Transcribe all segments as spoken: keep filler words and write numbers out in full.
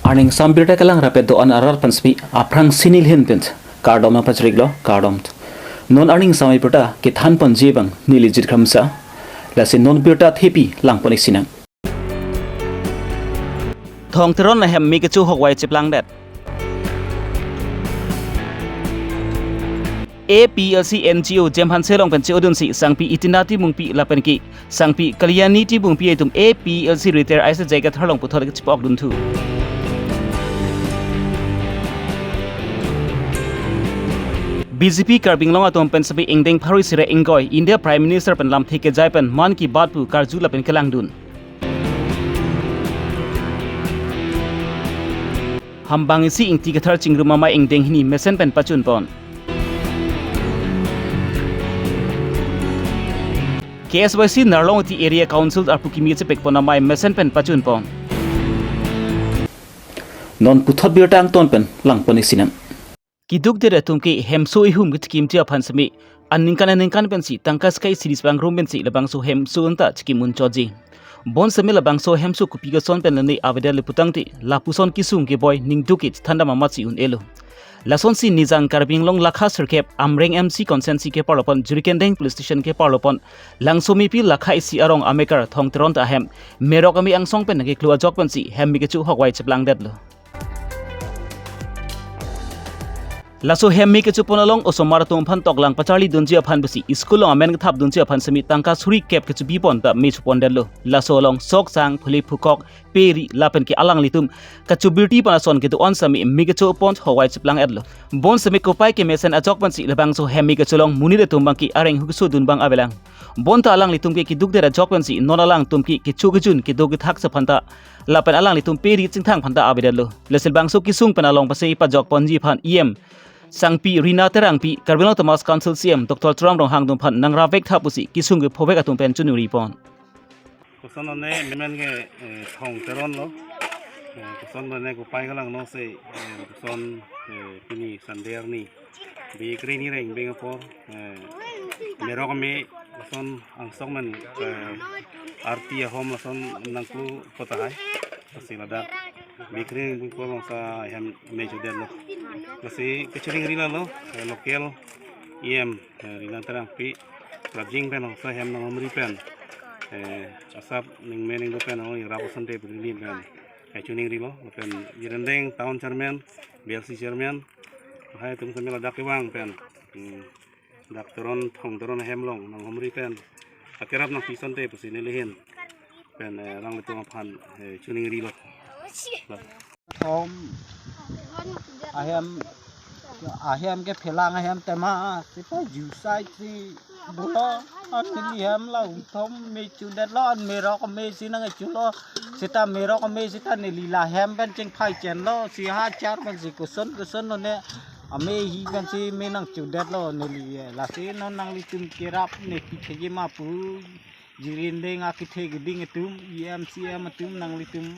Arningsam birta kelang rapet do-an arat pen spi aphrangsi nelihin pen kardom nangpachiriklo, kardom. Non arningsam birta kethan ponji abang neli Jit Kramsa. Lasi non birta thepi lang pon-ik sinang. Thong Teron ahem me kecho hokvai cheplangdet. A P L C N G O Jem Hanse along pen che-odunsi Sangpi Itina Timungpi lapen ke Sangpi Kalyani Timungpi atum A P L C retire I S J Kathar along puthot chepokdunthu. B J P Karbi Anglong atum pen sitame ingdeng pharo isi ra ingkoi India Prime Minister pen lamthe kejai pen Mann Ki Baat pu karju lapen kelangdun. Hambang isi Ingti Kathar chingrum amei ingdeng hini mesen pen pachun pon. K S Y C Narlong Ingti Area Council arpu kimi chepek pon amei mesen pen pachun pon. Non puthot birta angton pen lang pon-ik sinang. Keduk det atum ke hemso ihum kechekimji aphan sitame aningkan aningkan pensi tangka sika isi dipangrum pensi labangso hemso anta chekim unchotji. Bonsitame labangso hemso kopi koson pen lone avedet le putangte lapuson kesung keboi ningduk ke thandam amatsi un-elo. Lasonsi Nijang Karbi Anglong lakha sirkep Amreng M C constituency keparlo pon Jirikindeng police station keparlo pon Langsomepi lakha isi arong amekar Thong Teron ta ahem merok ame angsong pen nangkeklo ajok pensi hem me kecho hokvai cheplangdetlo. Laso hem me kecho pon along osomar atum aphan toklang pacharlidunji aphan pusi school along amen kethapdunji aphan sitame tangka suri kep kechobi pon ta me chopondetlo. Laso along sok sang, phuli phukok, peri lapen ke alanglitum kachobirti pon ason kedo-an sitame me kecho pon hokvai cheplang-etlo. Bonsitame kopai kemesen ajok pensi labangso hem me kecho along monit atum abang ke areng hukso dun abang avelang. Bonta alanglitum ke keduk det ajok pensi non alangtum ke kecho kejun kedo kethak sa aphanta lapen alanglitum peri chingthang aphanta avedetlo. Lasi labangso kesung pen along pase pajok ponji aphan E M Sangpi Rina Terangpi, Karbi Anglong Autonomous Council C E M Doctor Tuliram Ronghang atum aphan nangrap vek tha pusi kesung kephovek atum pen choningri pon. Koson lone men ke, eh, Thong Teron lo. Eh, koson lone kopai kelang no se, eh, koson, eh, pini Sunday arni. Bikri ni reng beng apor, eh, merok ame koson angsong men, eh, arti ahom lason nangklu kota hai. Lasi ladak bikri bung kolong sa hem me chudetlo. Lasi kechiningri lalo, eh, local E M, eh, Rina Terangpi, Prajing pen hongsa hem nanghumri pen. Eh, asap ningme ningdo pen, oh, ira pasante brilin pen. Kachiningrilo, pen Jirikindeng Town Chairman, B L C Chairman, hai atum sitame ladak kevang pen. Hmm. Dak Teron, Thong Teron ahem along nanghumri pen akerap nangpi asonte pusi nelihin pen, eh, alanglitum aphan, eh, chiningrilo. Thom ahem, ahem kephelang ahem tema sita jusai si dolo. An neli hem la uthom me chudetlo, an merok me si nangchulo. Sita merok me sita neli la hem pen chingphai chenlo, si ha char pen si koson koson lone ame hi pen si me nangchudetlo neli, eh, lasi non nanglitum kerap ne pi thegi ma pu Jirikindeng akethe keding atum, E M C M atum nanglitum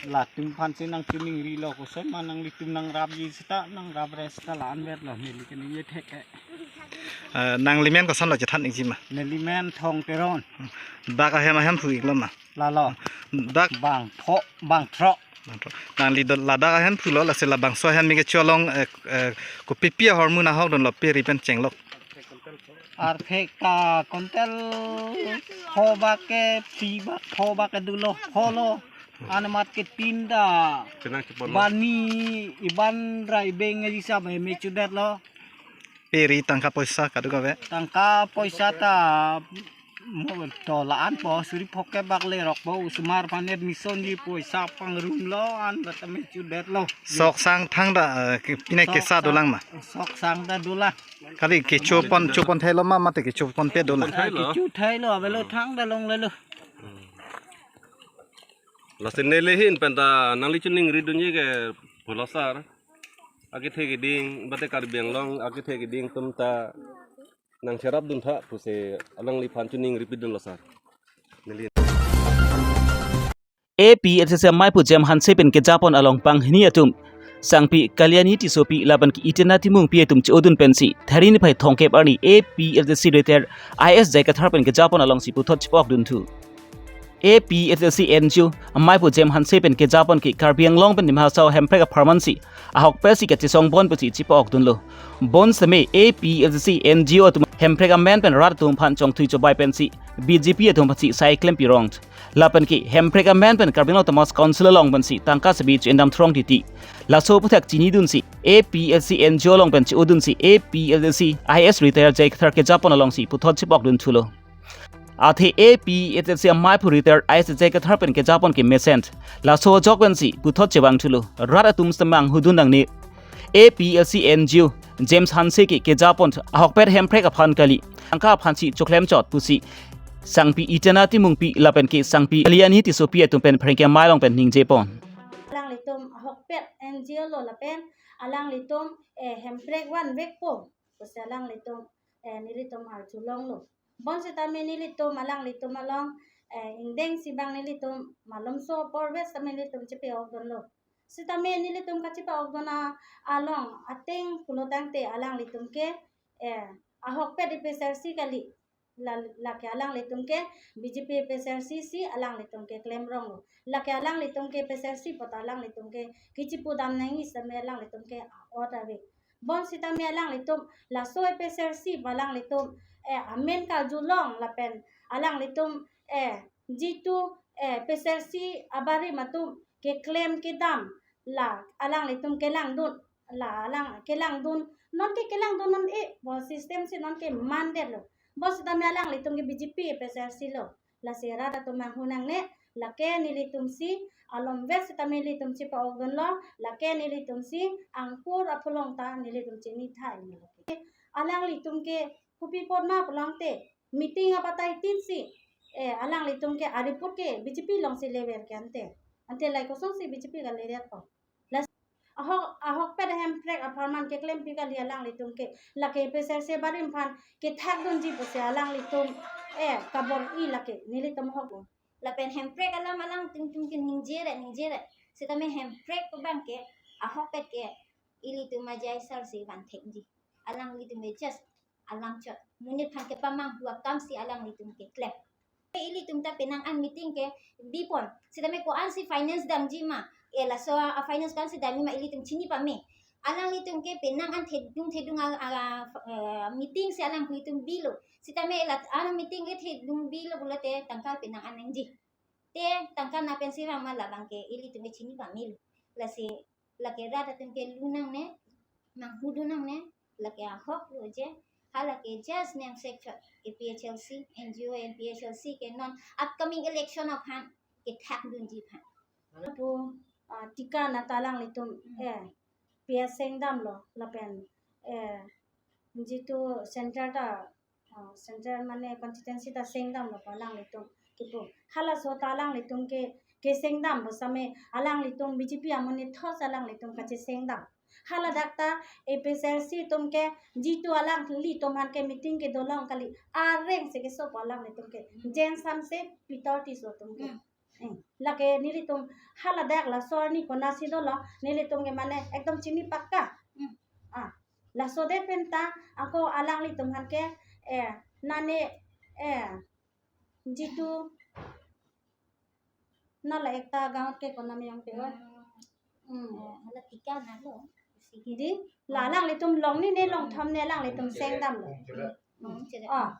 latum aphan si nangchiningrilo koson ma nanglitum nangrapji sita nangrap re sita la-an vetlo neli kene ye thek ke. Eh, nanglimen kosonlo chethan ikji ma? Nelimen Thong Teron. Dak ahem ahem phu iklo ma? Lalo. Dak bang pho, bang thro. Nangli do ladak ahem phulo, lasi labangso ahem me kecho along, eh, eh, kopipi ahormu nahokdunlo peri pen chenglok? Arphek ta kontel pho bak ke, phi bak, pho bak ke dolo, pholo. An amat ke tin ta. Bani iban rai beng isi sa me chudetlo. Peri tangka poisa kadokave? Tangka poisa ta mo to la-an po, suri phokep bak lerok po, osomar aphan admission ji poisa pangrumlo, an ta me chudetlo. Sok sang thangta, eh, ke-, pine sok kesa sang dolang ma? Sok sang ta dolang. Kali kecho pon, cho pon thailo ma, mate kecho ponpe dolang? Kecho thailo, avelo thangta longlelo. Lasi nelihin pen ta nangli chiningridunji ke pulo sar. Akethe keding, mate Karbi Anglong akethe keding atum ta nangcherapdun tha pusi alangliphan chiningripidunlo sar. Neli A P L C C amei pu Jem Hanse pen kejapon along banghini atum Sangpi Kalyani Tissopi lapen ke Itina Timungpi atum che-odun pensi Tharni niphai thomkep arni A P L C C retire I S J Kathar pen kejapon alongsi puthot chepokdunthu. A P H L C N G O amaipo James Hanse pen kejapon ke Karbi Anglong pen Dima Hasao Hemprek apharman si ahokpet si kachesong bon pusi chipa-okdunlo. Bonsitame A P H L C N G O atum Hemprek amen pen rat atum aphan chongthui chobai pensi B J P atum aphansi sai klem pirong. Lapen ke Hemprek amen pen Karbi Anglong Autonomous Council along pensi tangka sabi cho-endam throng titi. Laso aphuthak chinidunsi A P H L C N G O along pen cho-odunsi A P H L C I A S retired J I Kathar kejapon alongsi puthot chipa-okdun thulo. Athe A P H L C amaipo retired I A S J I Kathar pen kejapon ke mesen. Laso ajok pensi puthot chevang thulo. Rat atum sitame manghudun nangne. A P H L C N G O James Hanse ke kejapon ahokpet Hemprek aphan kali, tangka aphansi choklem chot pusi Sangpi Itana Timungpi lapen ke Sangpi Aliani Tissopi atum pen pherangke amei along pen ningjepon. Alanglitum ahokpet N G O lo lapen alanglitum, eh, Hemprek vanvekpo pusi alanglitum, eh, nelitum arjulonglo. Bonsitame nelitum alanglitum along, eh, ingdeng si bang nelitum malomso apor vet sitame nelitum chipa-okdunlo. Sitame nelitum kachipa-okdun a-, along ateng pulo tangte alanglitum ke, eh, ahokpet A P H L C kali. La, lake alanglitum ke B J P A P H L C si alanglitum ke klemronglo. Lake alanglitum ke A P H L C apot alanglitum ke kachepudam nangji sitame alanglitum ke a-ot ave. Bonsitame alanglitum laso A P H L C pu alanglitum, eh, amen karjulong lapen alanglitum, eh, jitu, eh, A P H L C abarim atum keklem kedam la alanglitum kelangdun, la alang kelangdun, non ke kelangdun non-e, bo system si non ke mandetlo. Bonsitame alanglitum ke B J P A P H L C lo. Lasi rat atum manghu nangne, lake nelitum si alomvet sitame nelitum chipa-okdunlo, lake nelitum si angkur apulong ta nelitum chinithailo. Alanglitum ke kopi apot ma pulo tangte meeting abatai tin si, eh, alanglitum ke a-report ke B J P alongsi lever ke ante. Ante lahai kosonsi B J P kali ret ko. Las ahok, ahokpet Hemprek apharman keklempi kali alanglitum ke. Lake A P H L C abarim aphan kethakdunji pusi alanglitum, eh, kabor-i lake nelitum ahok. Lapen Hemprek alam alangtum tum ke ningje re, ningje re. Sitame Hemprek abang ke ahokpet ke ilitum ajai sar si van thekji. Alanglitum ke just alam chot. Monit aphan kepamanghu akam si alanglitum keklem. Ilitum ta penang an meeting ke bipon. Sitame ko-an si finance damji ma. Eh, laso a-finance ko-an si damji ma ilitum chini pame. Alanglitum ke penang an thedung thedung a, a, eh, meeting si alanglitum bilo. Sitame la an meeting ke thedung bilo pulote tangka penang an nangji. Te tangka na pensi vang ma labang ke ilitum ke chini pamelo. Lasi lake rat atum ke lu nangne, manghudun nangne, lake ahok lo je, halake just nang sektor A P H L C, N G O A P H L C ke non upcoming election aphan kethakdunji aphan. Lapu, ah, tika na ta alanglitum, eh, P S sengdamlo, lapen, eh, jitu center ta, ah, center mane constituency ta sengdamlo pu alanglitum kipu. Halaso ta alanglitum ke, kesengdam pu sitame alanglitum B J P amonit thos alanglitum kachesengdam. Haladak ta A P H L C atum ke jitu alanglitum aphan ke meeting kedo long kali areng si keso pu alanglitum ke. James Hanse, Peter Tisso atum ke. Hmm. Eh, lake nelitum haladak laso arni konatsi dolo, nelitum ke mane ekdom chini pakka. Hmm. Ah, laso det pen ta ako alanglitum aphan ke, eh, nane, eh, jitu nala ekta gaon ke konam yang pe oi. Hmm. Hmm. Eh, hala tika na lo. Sige. Di, la alanglitum long ni ne long thom ne alanglitum sengdamlo. Hmm, chere. Ah.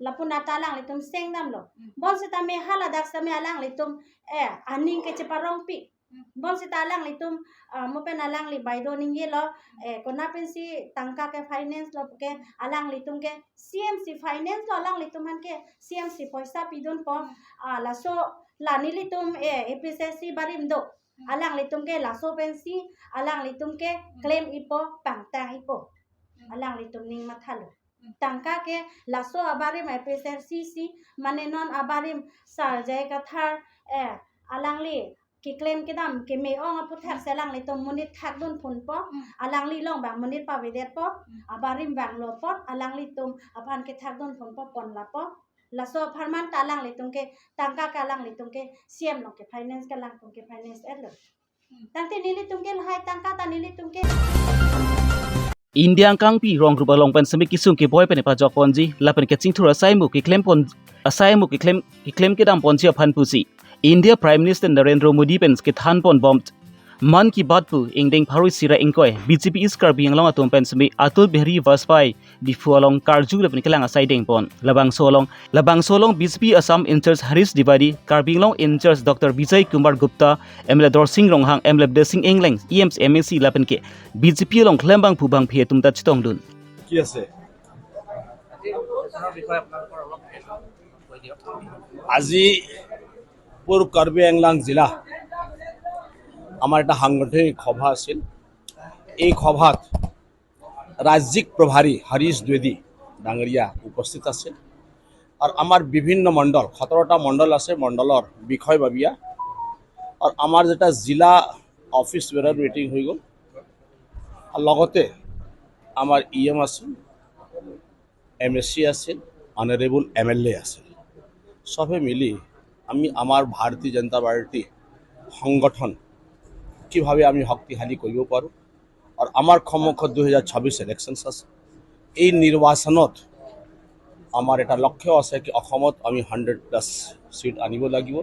Lapu na ta alanglitum sengdamlo. Hmm. Bonsitame haladak sitame alanglitum, eh, aning ke cheparongpi. Hmm. Bonsita alanglitum, ah, mo pen alangli baideo ningjelo, eh, kona pensi tangka ke finance lo ke alanglitum ke C M si finance lo alanglitum aphan ke C M si poisa pidunpo. Hmm. Ah, laso la nelitum, eh, A P H L C barim do. Hmm. Alanglitum ke laso pensi alanglitum ke, hmm, klem-ipo, pangtang-ipo. Hmm. Alanglitum ning mathalo. Hmm. Tangka ke laso abarim A P H L C si, mane non abarim Sar J I Kathar, eh, alangli keklem kedam keme-ong aphuthak, hmm, si alanglitum monit thakdun phunpo, hmm, alangli along bang monit pavedetpo, hmm, abarim vanglo apot alanglitum aphan kethakdun phunpo, pon lapo. Laso apharman ta alanglitum ke tangka ke alanglitum ke C M along ke finance ke alangtum ke finance-etlo. Hmm. Tangte nelitum ke lahai tangka ta nelitum ke India angkangpi rong rup along pen semi kesung keboi pen pajok ponji lapen kachingthur asai mu keklem pon asai mu keklem keklem kedam ponji aphan pusi India Prime Minister Narendra Modi pen kethan pon bom Mann Ki Baat pu ingdeng pharo isi ra ingkoi B J P East Karbi Anglong atum pen semi Atal Bihari Vajpayee Diphu along karju lapen kelang asai deng pon. Labangso along, labangso along B J P Assam in-charge Harish Dwivedi, Karbi Anglong in-charge Doctor Vijay Kumar Gupta, M L A Dorsing Ronghang, M L A Blessing Engleng, E M C, M A C lapen ke B J P along klembang phubang phi atum ta chetongdun. কি আছে? আজি পূব কাৰ্বি আংলং জিলা আমাৰ এটা সাংগঠনিক সভা আছিল। এই সভাত ৰাজ্যিক প্ৰভাৰী হৰিশ দ্বিবেদী ডাঙৰীয়া উপস্থিত আছিল আৰু আমাৰ বিভিন্ন মণ্ডল, সোতৰটা মণ্ডল আছে, মণ্ডলৰ বিষয়ববীয়া আৰু আমাৰ যেটা জিলা অফিচ বেৰাৰ মিটিং হৈ গ'ল আৰু লগতে আমাৰ ই এম আছিল, এম এ চি আছিল, অনাৰেবল এম এল এ আছিল। সবে মিলি আমি আমাৰ ভাৰতীয় জনতা পাৰ্টি সংগঠন কিভাৱে আমি শক্তিশালী কৰিব পাৰোঁ আৰু আমাৰ সন্মুখত দুই হাজাৰ ছাব্বিছ ইলেকশ্যনছ আছে। এই নিৰ্বাচনত আমাৰ এটা লক্ষ্য আছে কি অসমত আমি হাণ্ড্ৰেড প্লাছ ছিট আনিব লাগিব।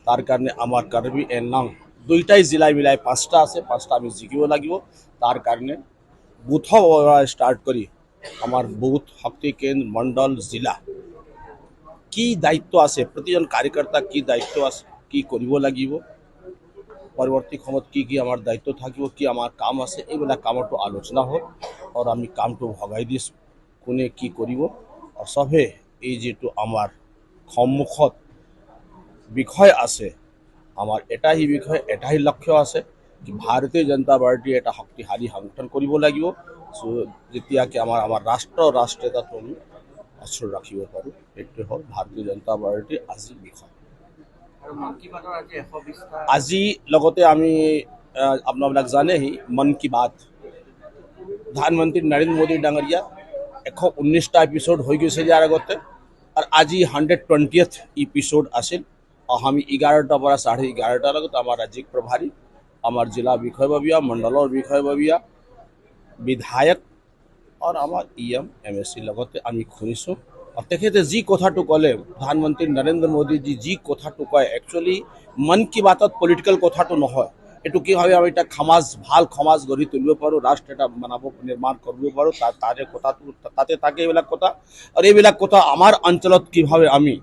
তাৰ কাৰণে আমাৰ কাৰ্বি এংলং দুইটাই জিলা মিলাই পাঁচটা আছে, পাঁচটা আমি জিকিব লাগিব। তাৰ কাৰণে বুথৰ পৰা ষ্টাৰ্ট কৰি আমাৰ বুথ, শক্তি কেন্দ্ৰ, মণ্ডল, জিলা কি দায়িত্ব আছে, প্ৰতিজন কাৰ্যকৰ্তা কি দায়িত্ব আছে, কি কৰিব লাগিব, পৰৱৰ্তী সময়ত কি কি আমাৰ দায়িত্ব থাকিব, কি আমাৰ কাম আছে, এইবিলাক কামতো আলোচনা হ'ল আৰু আমি কামটো ভগাই দিছোঁ, কোনে কি কৰিব। আৰু সবে এই যিটো আমাৰ সন্মুখত বিষয় আছে, আমাৰ এটাই বিষয়, এটাই লক্ষ্য আছে কি ভাৰতীয় জনতা পাৰ্টি এটা শক্তিশালী সংগঠন কৰিব লাগিব। চ' যেতিয়াকে আমাৰ, আমাৰ ৰাষ্ট্ৰ, ৰাষ্ট্ৰ এটাটো আমি অচল ৰাখিব পাৰোঁ, সেইটোৱে হ'ল ভাৰতীয় জনতা পাৰ্টিৰ আজি বিষয়। আৰু মন কী বাতৰ আজি এশ বিশটা। আজি লগতে আমি, আহ, আপোনালোক জানেহি মন কী বাত, প্ৰধানমন্ত্ৰী নৰেন্দ্ৰ মোদী ডাঙৰীয়া এশ ঊনৈশটা এপিছড হৈ গৈছে ইয়াৰ আগতে, আৰু আজি হাণ্ড্ৰেড টুৱেণ্টিয়েথ এপিছড আছিল। আহ, আমি এঘাৰটাৰ পৰা চাৰে এঘাৰটালৈকে আমাৰ ৰাজ্যিক প্ৰভাৰী, আমাৰ জিলা বিষয়ববীয়া, মণ্ডলৰ বিষয়ববীয়া, বিধায়ক আৰু আমাৰ ই এম, এম এ চি লগতে আমি শুনিছোঁ। আৰু তেখেতে যি কথাটো ক'লে, প্ৰধানমন্ত্ৰী নৰেন্দ্ৰ মোদীজী যি কথাটো কয়, একচুৱেলি মন কী বাতত পলিটিকেল কথাটো নহয়। এইটো কিভাৱে আমি এটা সমাজ, ভাল সমাজ গঢ়ি তুলিব পাৰোঁ, ৰাষ্ট্ৰ এটা বনাব, নিৰ্মাণ কৰিব পাৰোঁ, তাত, তাৰে কথাটো, তাতে থাকে এইবিলাক কথা। আৰু এইবিলাক কথা আমাৰ অঞ্চলত কিভাৱে আমি,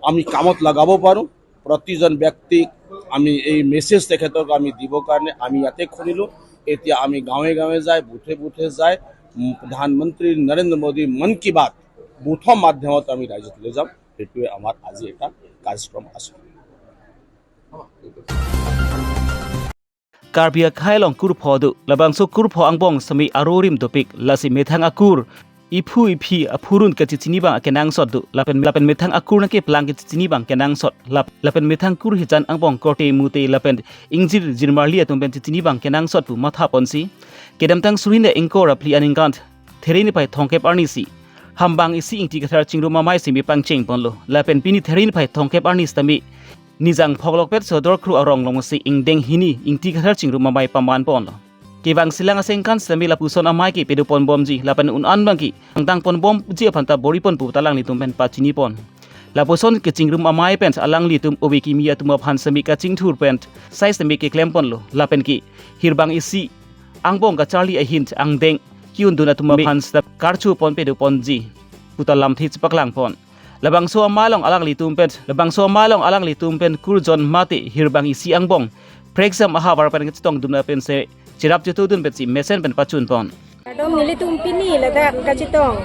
আমি কামত লগাব পাৰোঁ, প্ৰতিজন ব্যক্তিক আমি এই মেছেজ তেখেতক আমি দিবৰ কাৰণে আমি ইয়াতে খুলিলোঁ। এতিয়া আমি গাঁৱে গাঁৱে যাই, বুথে বুথে যাই, উম, প্ৰধানমন্ত্ৰী নৰেন্দ্ৰ মোদী মন কী বাত বুথৰ মাধ্যমত আমি ৰাইজক লৈ যাম। সেইটোৱে আমাৰ আজি এটা কাৰ্যক্ৰম আছে। Karbi akhei along kur pho do, labangso kur pho angbong semi arorim dopik, lasi methang akur iphu iphi aphurun kachechini abang akenangsot do, lapen, lapen methang akur nangkeplang kachechini abang kenangsot, lap, lapen methang kur hichan angbong korte mute lapen ingjir jirmarli atum pen chechini abang kenangsot pu matha ponsi, kedamtang suri ne ingkoi ra phli aningkan There niphai thomkep arni si Hambang isi Ingti Kathar Chingrum Amei semi pangcheng ponlo. Lapen pini There niphai thomkep arni sitame Nijang Phoklokpet Sodor Kru arong alongsi ingdeng hini Ingti Kathar Chingrum Amei paman ponlo. Kevang silang asengkan sitame lapuson amei ke pado pon bomji lapen un-an abang ke angdang pon bomji aphan ta bor-i pon pu ta alanglitum pen pachini pon. Lapuson kechingrum amei pen alanglitum ove kimi atum aphan semi kachingthur pen sai semi keklem ponlo. Lapen ke hirbang isi angbong kacharli ahin angdeng ki-undun atum aphan sitame karcho pon pado ponji pu ta lamthe chepaklang pon. Labangso amei along alanglitum pen, labangso amei along alanglitum pen kurjon mate hirbang isi angbong preksam ahavar pen kachetongdun pensi cherap chetongdun pensi mesen pen pachun pon. Kardom, nelitum pini ladak kachetong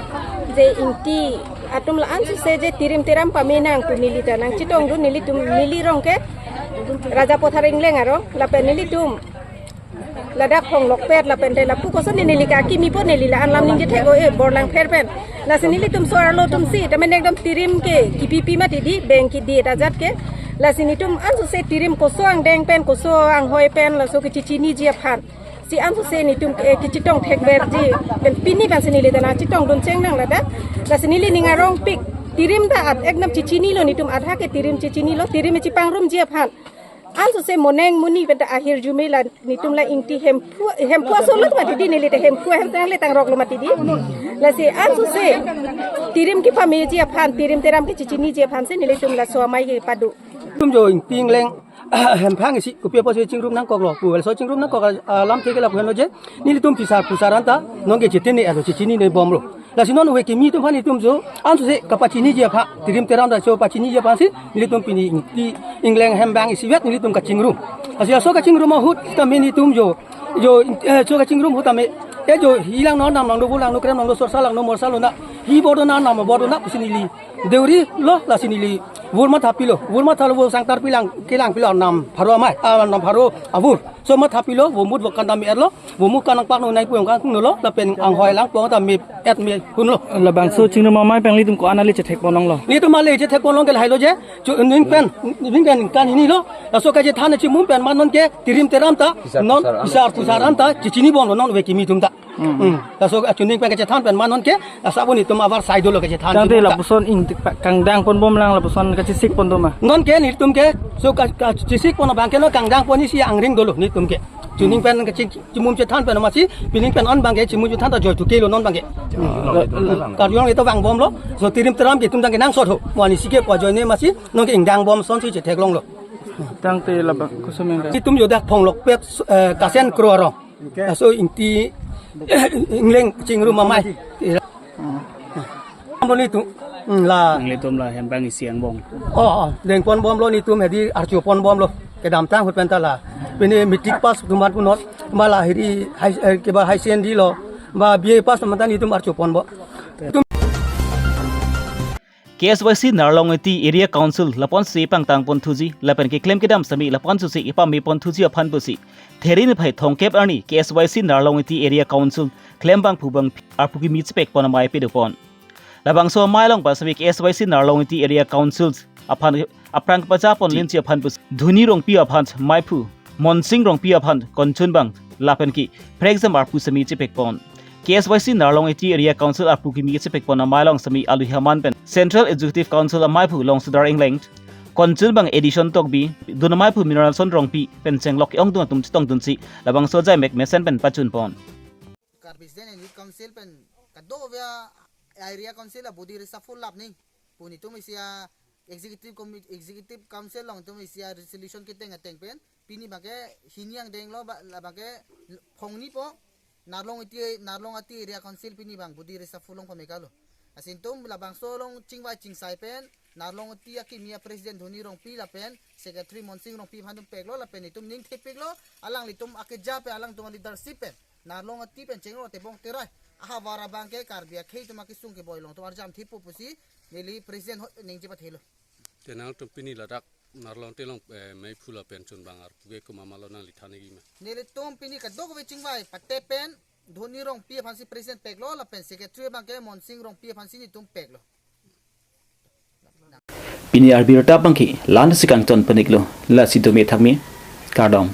je Ingti atum la-an suse je tirim tiram pame nang pu neli ta nangchetongdun, nelitum, neli rong ke Rajapathar Ingleng arong, lapen nelitum ladak Phoklokpet lapen te lapu koson ne neli ke akimi po, neli la-an lam ningje thek-o e Borlangpher pen. Lasi nelitum so-arlo atum si, tame ekdom tirim ke kipipi mati di, beng kidi ta ajat ke. Lasi netum an suse tirim koso angdeng pen, koso anghoi pen, laso kechechiniji aphan si an suse netum ke kechetong thekverji. Pen pini pensi neli ta nangchetongdun cheng nang ladak. Lasi neli ning arongpik, tirim ta at ekdom chechinilo, netum adha ke tirim chechinilo, tirim chepangrumji aphan. Ansose moneng muni penta ahirjume la netum la ingti hemphu hemphu aso lo mati di, neli te hemphu hem tang le tang rok lo mati di. Lasi ansose tirim kepameji aphan, tirim teram kechechiniji aphan si nelitum laso amei kepado. Netum jo ingti ingleng hemphang isi kopi apotsi chingrum nangkoklo. Pu laso chingrum nangkok alam theke lapu henlo je, nelitum phisar phusar anta nonke chetene alo, chechinine bomlo. Lasi non ove kimi atum aphan netum jo ansose kapachiniji aphan, tirim teram ta so pachiniji aphan si nelitum pini ingti ingleng hemphang isivet nelitum kachingrum. Lasi laso kachingrum ahut tame netum jo, jo, eh, so kachingrum ahut tame, eh, jo, hilang non nam lang do, bulang no, krem lang do, sorsa lang no, morsa lo na, hi bodo na, nam bodo na pusi neli deuri lo. Lasi neli vur mathapilo, vur mathalo, vo sangtar pilang, kelang pilo nam pharo amei, ah, nam pharo avur. So mathapilo, vo mut vo kandam erlo, vo mut kanang pak no nai puyong kang no lo, lapen anghoi lang pong ta me et me hun lo. Labangso chingrum amei pen nelitum ko-an ale chethek ponlonglo? Netum ale chethek ponlong ke lahai lo je, chu ning pen, ning pen kan hini lo, laso kachethan chimum pen ma nonke tirim teram ta, phisar non phusar phisar phusar anta, chechini bomlo non ove kimi atum ta. Hmm. Hmm. Laso achuning pen kachethan pen ma nonke, laso abo netum abar side lo kachethan. Tangte chimum ta. Lapuson ingti pa-, kangdang pon bomlang lapuson kachesik pon do ma? Nonke netum ke, so ka, kachesik pon abang ke non kangdang pon isi angring dolo netum ke. Chuning pen kaching chimum chethan pen masi, pining pen non abang ke chimum chethan ta joi tu ke lo non abang ke. Hmm. Karjong itu vang bomlo, so tirim teram ke atum tangke nangsot ho. Mo anisi ke pu ajoine masi, nonke ingdang bom asonsi chetheklonglo. Tangte labang koson pen da? Netum jo dak Phonglokpet, eh, Kasen Kro arong. Laso ingti ingleng chingrum amei. Ambo netum. Hmm, la. Nanglitum la hemphang isi angbong. Oh, oh, deng pon bomlo netum hedi archo pon bomlo. Kedamtang ahut penta la. Pini matric pass atum aphan punon. Ma la hedi high, eh, keba high secondary lo. Ba B A pass atum aphan ta netum archo pon bom. Netum K S Y C Narlong Eti Area Council lapuson si pangtang ponthuji, lapen keklem kedam sitame lapuson si ipame ponthuji aphan pusi Theri niphai thomkep arni K S Y C Narlong Eti Area Council klembangphu bang arpu kimi chepek pon amei pado pon. Labangso amei along pen sitame K S Y C Narlong Eti Area Council aphan aphrang kepacha pon linsi aphan pusi Dhoni Rongpi aphan maiphu, Monsing Rongpi aphan konchun bang, lapen ke prekjam arpu sitame chepek pon. K S Y C Narlong Eti Area Council arpu kimi chepek pon amei along sitame aluhi aman pen Central Executive Council amaiphu Longsodar Engleng, konchun bang Edison Tokbi, dun amaiphu Mineralson Rongpi pen chenglok ongdung atum chetongdunsi labangso ajaimek mesen pen pachun pon. Karbi State Youth Council pen kadokave area council a body reshuffle lap ning pu netum isi a executive committee, executive council along netum isi a resolution keteng ateng pen pini abang ke hini angdeng lo ba, labang ke phongni po Narlong Eti, Narlong Eti Area Council pini abang body reshuffle long pameka lo. Lasi netum labangso along chingvai chingsai pen Narlong Eti akimi a president Dhoni Rongpi lapen secretary Monsing Rongpi aphan netum peklo lapen netum ning thepiklo, alanglitum akeja pen alangtum a leadership pen Narlong Eti pen chenglo tebong terai ahavar abang ke Karbi akhei atum akesung keboi along atum arjam thepo pusi neli president ahut ningje pathelo. Te nangtum pini ladak Narlong Telong, eh, maiphu lapen chunbang arpu ke komat ma lo, nangli than-ikji ma? Nelitum pini kadokave chingvai pate pen Dhoni Rongpi aphan si president peklo lapen secretary abang ke Monsing Rongpi aphan si netum peklo. Pini abirta abang ke la-an si kangton pon-iklo, lasi dome thakme, kardom.